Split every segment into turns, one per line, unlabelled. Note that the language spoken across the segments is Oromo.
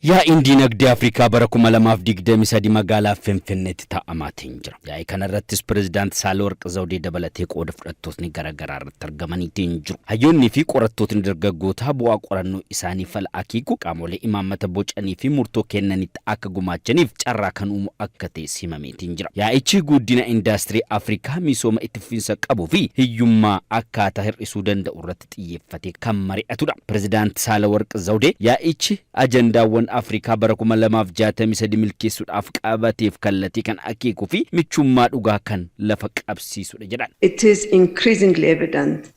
Yaa'iin diinagdee Afrikaa bara 2023 magaalaa Finfinneetti taa'amaatiin jira. Yaa'ii kana irrattis Pireezidaanti Saahilawarq Zawudee dabalatee qooda fudhattootni garaagaraa irratti argamaniitiin jiru. Hayyoonnii fi qorattootni dargaggootaa bu'aa qorannoo isaanii fala akeeku qaamolee imaammata bocanii fi murtoo kennanitti akka gumaachaniif carraa kan uumu akka ta'es himameetiin jira. Yaa'ichi guddina indaastirii Afrikaa misooma itti fufiinsa qabuu fi hiyyummaa akkaataa hir'isuu danda'u irratti xiyyeeffatee kan mari'atudha. Pireezidaanti Saahilawarq Zawudee yaa'ichi ajandaawwan Afrikaa bara 2063 milkeessuudhaaf qabateef kallattii kan akeekuu fi michummaa dhugaa kan lafa qabsiisudha jedhan.
It is increasingly evident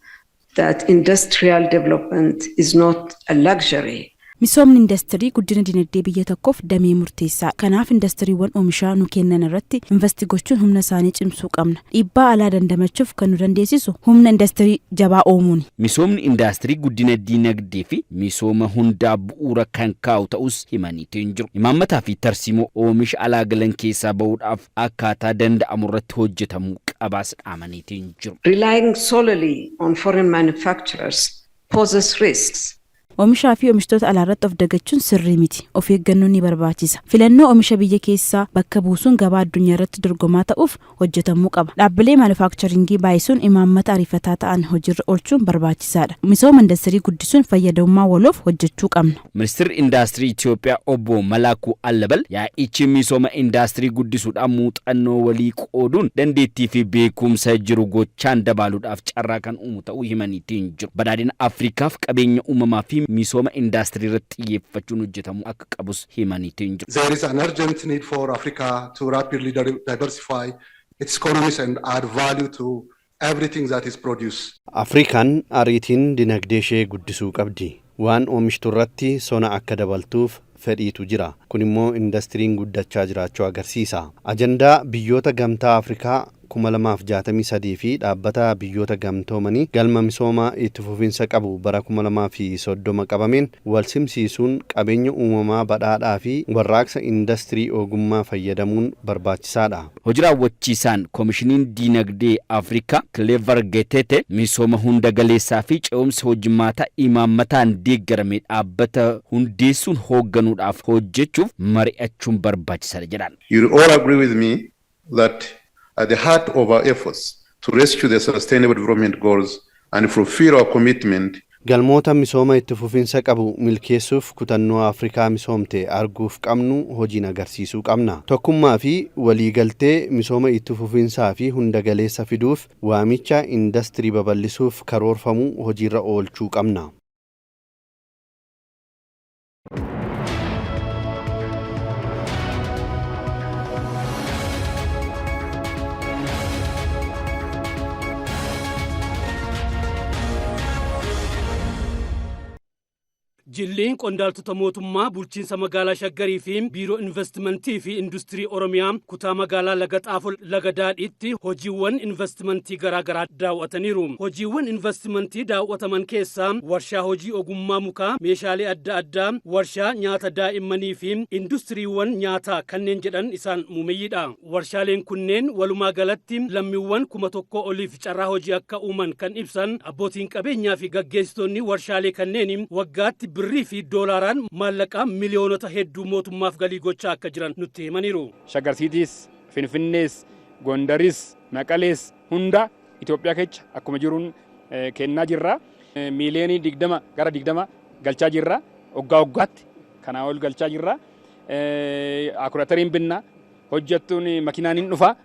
that industrial development is not a luxury.
Misoomni indastirii guddina dinagdee biyya tokkoof damee murteessaa. Kanaaf indastiriiwwan oomishaa nu kennan irratti investi gochuun humna isaanii cimsuu qabna. Dhiibbaa alaa dandamachuuf kan nu dandeessisu humna indastirii jabaa uumuuni.
Misoomni indaastirii guddina dinagdee fi misooma hundaa bu'uura kan kaa'u ta'us himaniitiin jiru. Imaammataa fi tarsiimoo oomisha alaa galan keessaa bahuudhaaf akkaataa danda'amu irratti hojjetamuu qabaas dhaamaniitiin jiru.
Relying solely on foreign manufacturers poses risks.
Oomishaa fi oomishtoota alaa irratti of dagachuun sirrii miti. Of eeggannoon ni barbaachisa. Filannoo oomisha biyya keessaa bakka buusuun gabaa addunyaa irratti dorgomaa ta'uuf hojjetamuu qaba. Dhaabbilee maanufaakcharingii baay'isuun imaammata ariifataa ta'an hojiirra oolchuun barbaachisaadha. Misooma indastirii guddisuun fayyadamummaa waloof hojjechuu qabna.
Ministeerri Indaastirii Itoophiyaa obbo Malaakuu Allabal yaa'ichi misooma indaastirii guddisuudhaan muuxannoo walii qooduun dandeettii fi beekumsa jiru gochaan dabaaluudhaaf carraa kan uumu ta'uu himaniitiin jiru. Badhaadhina Afrikaaf qabeenya uumamaa fi misooma indaastirii irratti xiyyeeffachuun hojjetamuu akka qabus himaniitiin jiru.
There is an urgent need for Africa to rapidly diversify its economies and add value to everything that is produced.
Afrikaan ariitiin dinagdee ishee guddisuu qabdi. Waan oomishtu irratti sona akka dabaltuuf fedhiitu jira. Kun immoo indastiriin guddachaa jiraachuu agarsiisa. Ajandaa biyyoota gamtaa Afrikaa 2063 fi dhaabbata biyyoota gamtoomanii galma misooma itti fufiinsa qabu bara 2030 qabameen wal simsiisuun qabeenya uumamaa badhaadhaa fi warraaqsa indastirii ogummaa fayyadamuun barbaachisaadha.
Hojii raawwachiisaan Koomishiniin Diinagdee Afrikaa Kileevar Getete misooma hunda galeessaa fi ce'umsa hojimaataa imaammataan deeggarame dhaabbata hundeessuun hoogganuudhaaf hojjechuuf mari'achuun barbaachisaadha jedhan.
You all agree with me that at the heart of our efforts to rescue the Sustainable Development Goals and fulfill our commitment.
Galmoota misooma itti fufiinsa qabu milkeessuuf kutannoo Afrikaa misoomte arguuf qabnu hojiin agarsiisuu qabna. Tokkummaa fi waliigaltee misooma itti fufiinsaa fi hunda galeessa fiduuf waamicha indastirii babal'isuuf karoorfamu hojiirra oolchuu qabna.
Jilliin qondaaltota mootummaa bulchiinsa magaalaa Shaggarii fi Biiroo Investimentii fi Industirii Oromiyaa kutaa magaalaa Laga Xaafoo Laga Daadhiitti hojiiwwan investimentii garaagaraa daawwataniiru. Hojiiwwan investimentii daawwataman keessaa warshaa hojii ogummaa mukaa, meeshaalee adda addaa, warshaa nyaata daa'immanii fi industiriiwwan nyaataa kanneen jedhan isaan muumeyyiidha. Warshaaleen kunneen walumaa galatti lammiiwwan 1000 oliif carraa hojii akka uuman kan ibsan abbootiin qabeenyaa fi gaggeessitoonni warshaalee kanneen waggaatti birrii fi doolaaraan maallaqaa miliyoonota hedduu mootummaaf galii gochaa akka jiran nutti himaniiru.
Shaggar Siitiis, Finfinnees, Gondaris, Maqalees hunda Itoophiyaa keessa akkuma jiruun kennaa jirra. Miiliyoonii 20 gara 20 galchaa jirra. Waggaa waggaatti kanaa ol galchaa jirra. Akuraatariin binna hojjettuun makiinaan hin dhufa.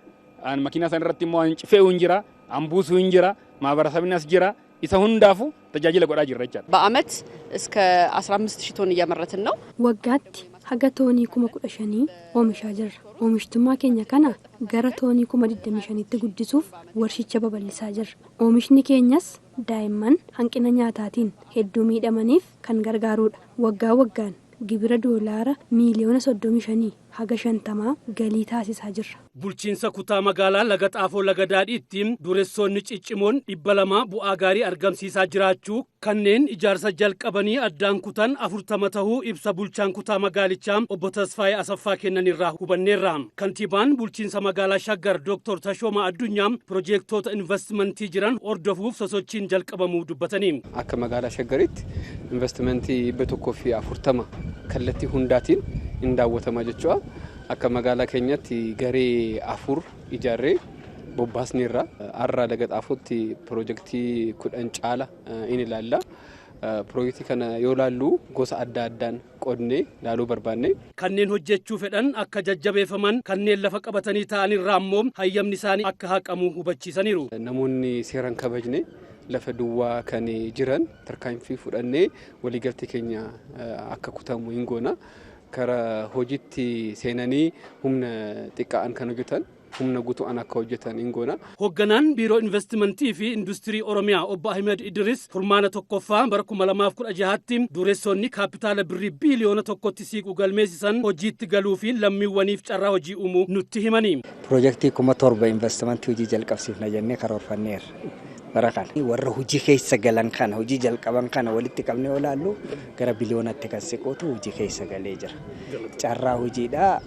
Makiinaa sana irratti immoo an cifee'u hin jira, an buusuu hin jira, maabarasabni as jira. Isa hundaafu tajaajila godhaa jirra jechaadha.
በአመት እስከ 15 ሺህ ቶን እያመረትን ነው።
Waggaatti haga toonii 15,000 oomishaa jirra. Oomishtummaa keenya kana gara toonii 25,000tti guddisuuf warshicha babal'isaa jirra. Oomishni keenyas daa'imman hanqina nyaataatiin hedduu miidhamaniif kan gargaarudha. Waggaa waggaan gibira doolaara miiliyoona 35 haga 50 galii taasisaa jirra.
Bulchiinsa kutaa magaalaa Laga Xaafoo Laga Daadhiitti dureessoonni ciccimoon 200 bu'aa gaarii argamsiisaa jiraachuu, kanneen ijaarsa jalqabanii addaan kutan 40 tahuu ibsa bulchaan kutaa magaalichaa obbo Tasfaayee Asaffaa kennanirraa hubanneerra. Kantiibaan bulchiinsa magaalaa Shaggar Dooktor Tashooma Addunyaa piroojeektoota investimentii jiran hordofuuf sosochiin jalqabamuu dubbatanii.
Akka magaalaa Shaggaritti investimentii 140 kallattii hundaatiin hin daawwatama jechuudha. Akka magaalaa keenyatti garee afur ijaarree bobbaasneerra. Har'a Laga Xaafootti piroojeektii 10 caala in ilaalla. Piroojeektii kana yoo laallu gosa adda addaan qodnee laaluu barbaanne.
Kanneen hojjechuu fedhan akka jajjabeeffaman, kanneen lafa qabatanii ta'an irraa ammoo hayyamni isaanii akka haqamu hubachiisaniiru.
Namoonni seeraan kabajne lafa duwwaa kan jiran tarkaanfii fudhannee waliigaltee keenya akka kutamu hin goona. Kara hojiitti seenanii humna xiqqaan kan hojjetan humna guutuudhaan akka hojjetan hin goona.
Hoogganaan Biiroo Investimentii fi Industirii Oromiyaa obbo Ahmed Idris kurmaana tokkoffaa bara 2016tti dureessonni kaapitaala birrii biiliyoona 1tti siiqu galmeessisan hojiitti galuu fi lammiiwwaniif carraa hojii uumuu nutti himani.
Piroojeektii 7,000 investimentii hojii jalqabsiifna jennee karoorfanneerra. Bara kana warra hojii keessa galan kana, hojii jalqaban kana walitti qabnee olaallu gara biliyoonatti kan siquutu hojii keessa galee jira. Carraa hojiidhaa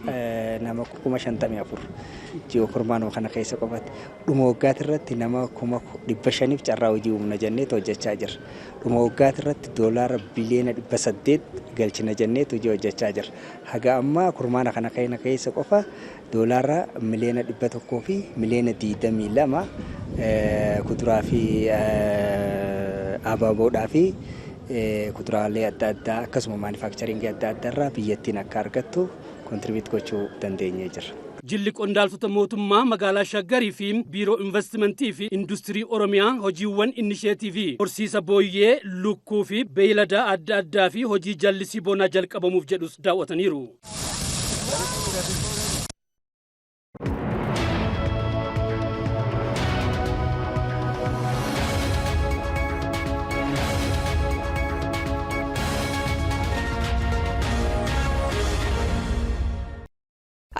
nama 54,000 ji'oo kurmaanoo kana keessa qofatti, dhuma waggaati irratti nama 500,000f carraa hojii uumna jenneetu hojjechaa jirra. Dhuma waggaati irratti doolaara biliyoona 800 galchina jenneetu hojii hojjechaa jirra. Haga ammaa kurmaana kana keessa qofa doolaara miliyoona 100 fi miliyoona 22 kuduraa fi abaaboodhaa fi kuduraalee adda addaa akkasuma manufacturingii adda addaa irraa biyyattiin akka argattu contribute gochuu dandeenyee jirra.
Jilli qondaaltota mootummaa magaalaa Shaggarii fi Biiroo Investimentii fi Industirii Oromiyaa hojiiwwan inisheetiivii horsiisa booyyee, lukkuu fi beeyladaa adda addaa fi hojii jallisii bonaa jalqabamuuf jedhus daawwataniiru.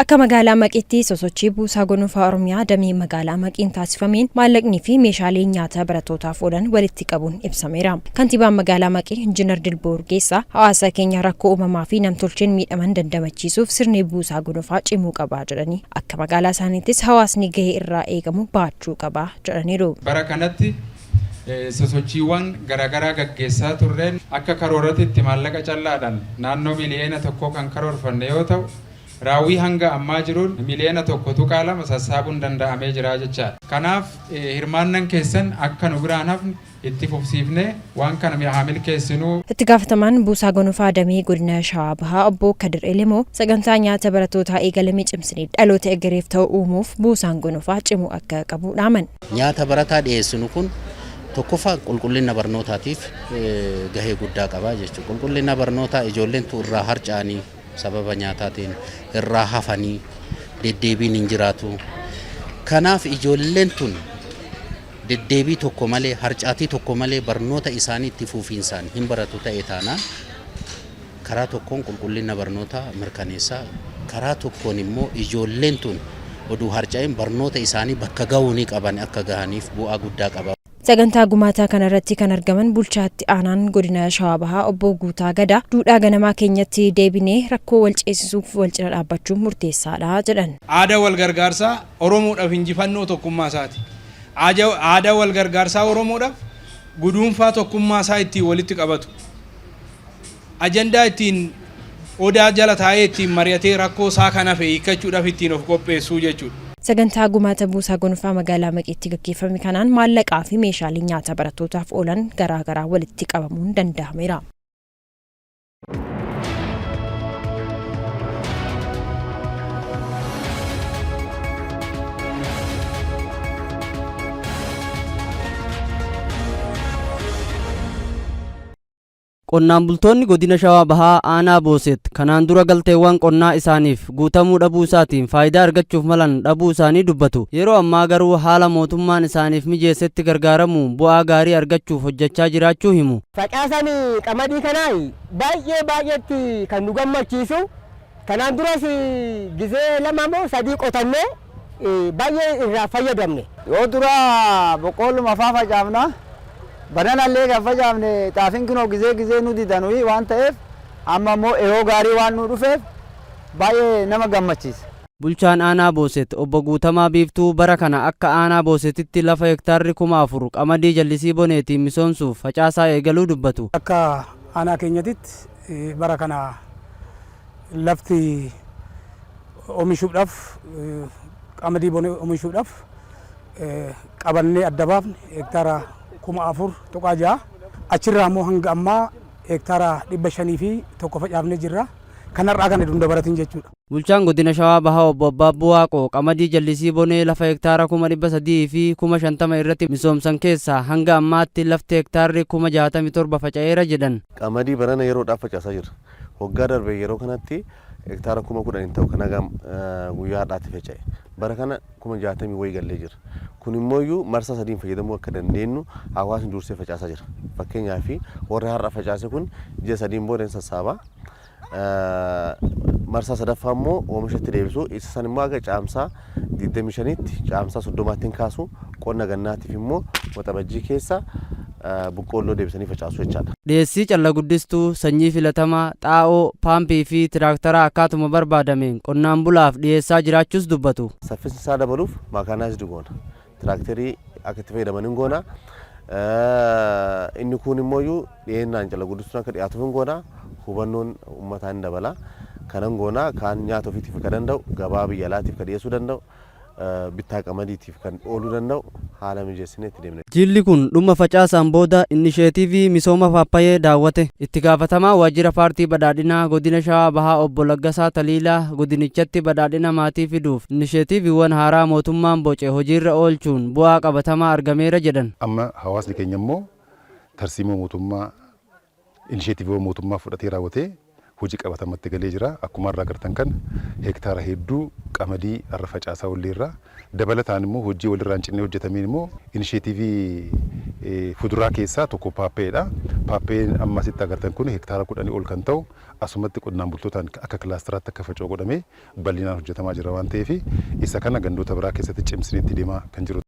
Akka magaalaa Maqiitti sosochii buusaa gonofaa Oromiyaa damee magaalaa Maqiin taasifameen maallaqnii fi meeshaaleen nyaataa barattootaaf oolan walitti qabuun ibsameera. Kantiibaan magaalaa Maqii Injiinar Dilboo Urgeessaa hawaasa keenya rakkoo uumamaa fi namtolcheen miidhaman dandamachiisuuf sirni buusaa gonofaa cimuu qabaa jedhanii, akka magaalaa isaaniittis hawaasni gahee irraa eegamu baachuu qabaa jedhaniiru.
Bara kanatti sosochiiwwan garaagaraa gaggeessaa turreen akka karooratitti maallaqa callaadhaan naannoo miliyoona 1 kan karoorfanne yoo ta'u, raawwii hanga ammaa jiruun miliyoona 1.2 sassaabuun danda'amee jira jechaadha. Kanaaf hirmaannan keessan akka nu biraan hafne itti fufsiifnee waan kana haa milkeessinuu.
Itti gaafatamaan buusaa gonofaa damee godina Shawaa Bahaa obbo Kadir Elemoo sagantaa nyaata barattootaa eegalame cimsinee dhaloota egereef ta'u uumuuf buusaan gonofaa cimuu akka qabu dhaaman.
Nyaata barataa dhiyeessinu kun tokkoffaa qulqullina barnootaatiif gahee guddaa qaba jechuudha. Qulqullina barnootaa ijoolleen irraa harca'anii, sababa nyaataatiin irraa hafanii, deddeebiin hin jiraatu. Kanaaf ijoolleen tun deddeebii tokko malee, harcaatii tokko malee barnoota isaanii itti fufiinsaan hin baratu ta'e taanaan, karaa tokkoon qulqullina barnootaa mirkaneessaa, karaa tokkoon immoo ijoolleen tun oduu harca'een barnoota isaanii bakka gahuu ni qaban akka gahaniif bu'aa guddaa qaba.
Sagantaa gumaataa kanarratti kan argaman bulchaatti aanaan godina Shawaa Bahaa obbo Guutaa Gadaa duudhaa ganamaa keenyatti deebinee rakkoo wal ceesisuuf wal cina dhaabbachuun murteessaadha jedhan.
Aadaa wal gargaarsaa Oromoodhaaf injifannoo tokkummaa isaati. Aadaa wal gargaarsaa Oromoodhaaf guduunfaa tokkummaa isaa ittiin walitti qabatu. Ajandaa ittiin odaa jala taa'ee ittiin mari'atee rakkoo isaa kan hafe hiikkachuudhaaf ittiin of qopheessuu jechuudha.
Sagantaa gumaata buusaa gonfaa magaalaa Maqiitti gaggeeffame kanaan maallaqaa fi meeshaalee nyaata barattootaaf oolan garaa garaa walitti qabamuun danda'ameera.
Qonnaan bultoonni godina Shawaa Bahaa aanaa Booset kanaan dura galteewwan qonnaa isaaniif guutamuu dhabuu isaatiin faayidaa argachuuf malan dhabuu isaanii dubbatu. Yeroo ammaa garuu haala mootummaan isaaniif mijeessetti gargaaramuun bu'aa gaarii argachuuf hojjechaa jiraachuu himu.
Facaasaan qamadii kanaa baay'ee baay'eetti kan nu gammachiisu. Kanaan duras gizee lama moo sadii qotannee baay'ee irraa fayyadamne.
Yoo dura boqqoolluma faa facaafna, bananallee kan facaafne, xaafiin kunoo gizee gizee nu didanuyi waan ta'eef, amma immoo yeroo gaarii waan nu dhufeef baay'ee nama gammachiisa.
Bulchaan aanaa Booset Obbo Guutamaa Biiftuu bara kana akka aanaa Boosetitti lafa hektaarri 4000 qamadii jallisii boneetiin misoomsuuf facaasaa eegaluu dubbatu.
Akka aanaa keenyatitti bara kana lafti oomishuudhaaf, qamadii bonee oomishuudhaaf qabannee adda baafne hektaara 4000.6. Achirraa immoo hanga ammaa hektaara 501 facaafnee jirra. Kanarraa kana dunda baratin jechuudha.
Bulchaan godina Shawaa Bahaa Obbo Abbaabbuu Waaqoo qamadii jallisii bonee lafa hektaara 350,000 irratti misoomsan keessaa hanga ammaatti lafti hektaarri 67,000 faca'eera jedhan.
Qamadii barana yeroodhaaf facaasaa jirra. Waggaa darbe yeroo kanatti hektaara 10,000 hin ta'u kan haga guyyaa har'aatti faca'e. Bara kana 60,000 wayii gallee jira. Kun immoo marsaa sadiin fayyadamuu akka dandeenyu hawaasni dursee facaasaa jira. Fakkeenyaaf, warri har'a facaase kun ji'a 3n booda hin sassaaba. Marsaa sadaffaa immoo oomisha itti deebisu. Isa san immoo haga Caamsaa 25tti, Caamsaa 30tti hin kaasu. Qonna gannaatiif immoo Waxabajjii keessa boqqoolloo deebisanii facaasu jechaadha.
Dhiyeessii calla guddistuu, sanyii filatamaa, xaa'oo, paampii fi tiraaktaraa akkaatuma barbaadameen qonnaan bulaaf dhiyeessaa jiraachuus dubbatu.
Saffisni isaa dabaluuf mechanized goona. Tiraaktarii akka itti fayyadaman hin goona. Inni kun immoo dhiyeennaan calla guddistuun akka dhiyaatuuf hin goona. Hubannoon uummataa hin dabala. Kanan goona, kaan nyaata ofiitiif kan danda'u, gabaa biyya alaatiif kan dhiyeessuu danda'u, bittaa qamadiitiif kan ooluu danda'u haala mijeessinee itti deemna.
Jilli kun dhuma facaasaan booda inisheetiivii misooma paappayee daawwate. Itti gaafatamaa waajjira paartii badhaadhinaa godina Shawaa Bahaa Obbo Laggasaa Taliilaa godinichatti badhaadhina maatii fiduuf inisheetiiviiwwan haaraa mootummaan boce hojiirra oolchuun bu'aa qabatamaa argameera jedhan.
Amma hawaasni keenya immoo tarsiimoo mootummaa, inisheetiiviiwwan mootummaa fudhatee raawwatee hojii qabatamatti galee jira. Akkuma har'a agartan kana hektaara hedduu qamadii har'a facaasaa olleerra. Dabalataan immoo hojii walirraa hin cinne hojjetameen immoo inisheetiivii fuduraa keessaa tokko paappayeedha. Paappayeen amma asitti agartan kun hektaara 10 ol kan ta'u asumatti qonnaan bultootaan akka kilaasteraatti akka faca'u godhamee bal'inaan hojjetamaa jira waan ta'eef, isa kana gandoota biraa keessatti cimsinee itti deemaa kan jiru.